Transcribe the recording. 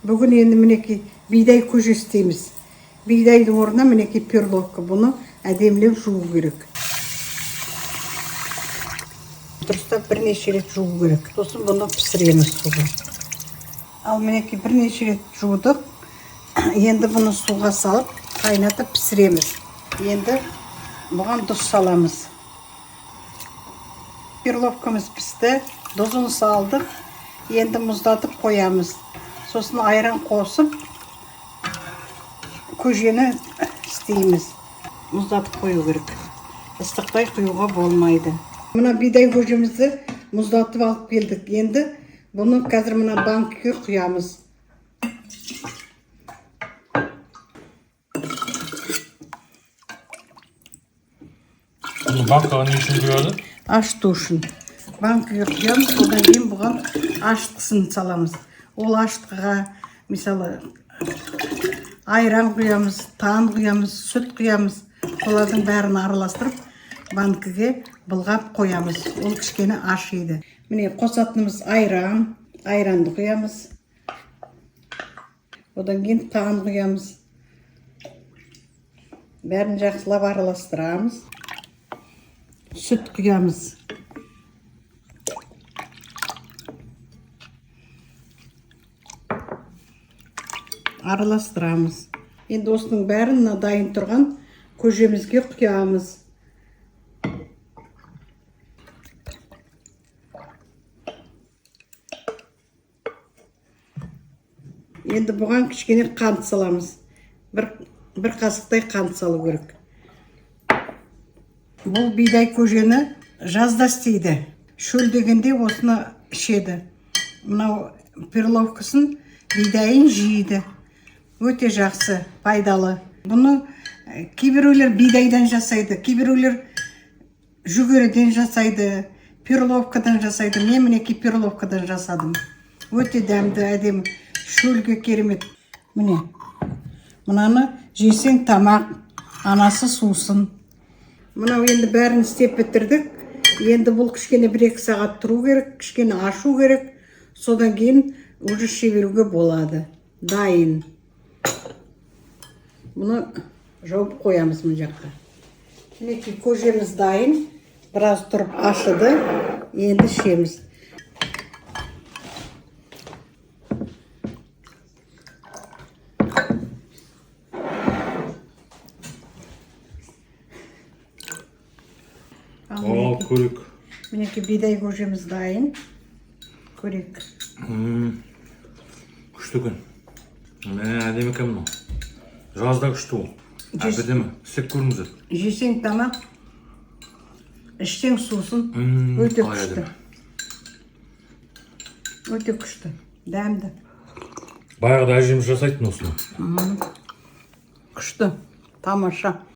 Бүгін енді мінекей бидай көже істейміз. Бидайдың орнына мінекей перловка. Бұны әдемілеп жуу керек. Дұрыстап бірнеше рет жуу керек. Сосын бұны пісіреміз суға. Ал мінекей бірнеше рет жудық. Енді бұны суға салып қайнатып пісіреміз. Енді бұған тұз саламыз. Перловкамыз пісті, тұзын салдық. Енді мұздатып қоямыз. Сосын айран қосып көжені істейміз. Мұздатып қою керек. Ыстықтай құюға болмайды. Мына бидай көжемізді мұздатып алып келдік. Енді бұны қазір мына банкіге құямыз. Бұны банкаға не үшін құяды? Ашыту үшін. Банкіге құямыз, одан кейін бұған ашытқысын саламыз. Ол ашытқыға мысалы айран құямыз, тан құямыз, сүт құямыз. Солардың бәрін араластырып банкіге былғап қоямыз. Ол кішкене ашиды. Міне қосатынымыз айран, айранды құямыз. Одан кейін тан құямыз. Бәрін жақсылап араластырамыз. Сүт құямыз. Араластырамыз. Енді осының бәрін мына дайын тұрған көжемізге құямыз. Енді бұған кішкене қант саламыз. Бір қасықтай қант салу керек. Бұл бидай көжені жазда істейді. Шөлдегенде осыны ішеді. Мынау перловкасын, бидайын жейді. Өте жақсы, пайдалы. Бұны кейбіреулер бидайдан жасайды, кейбіреулер жүгеріден жасайды, перловкадан жасайды. Мен мінекей перловкадан жасадым. Өте дәмді, әдемі, шөлге керемет. Міне, мынаны жесең тамақ, анасы сусын. Мынау енді бәрін істеп бітірдік. Енді бұл кішкене 1-2 сағат тұру керек, кішкене ашу керек. Содан кейін уже іше беруге болады. Дайын. Бұны жауып қоямыз мына жаққа. Мінекей көжеміз дайын. Біраз тұрып ашыды. Енді ішеміз. Ал Ал мінекей, көрейік. мінекей бидай көжеміз дайын. Көрейік. Күшті екен. Мә, әдемі екен мынау. Жазда күшті ол. Әдемі. Істеп көріңіздер. Жесең тамақ, ішсең сусын. Өте Қалай күшті. әдемі. Өте күшті. Дәмді. Баяғыда әжеміз жасайтын осыны. Күшті. Тамаша.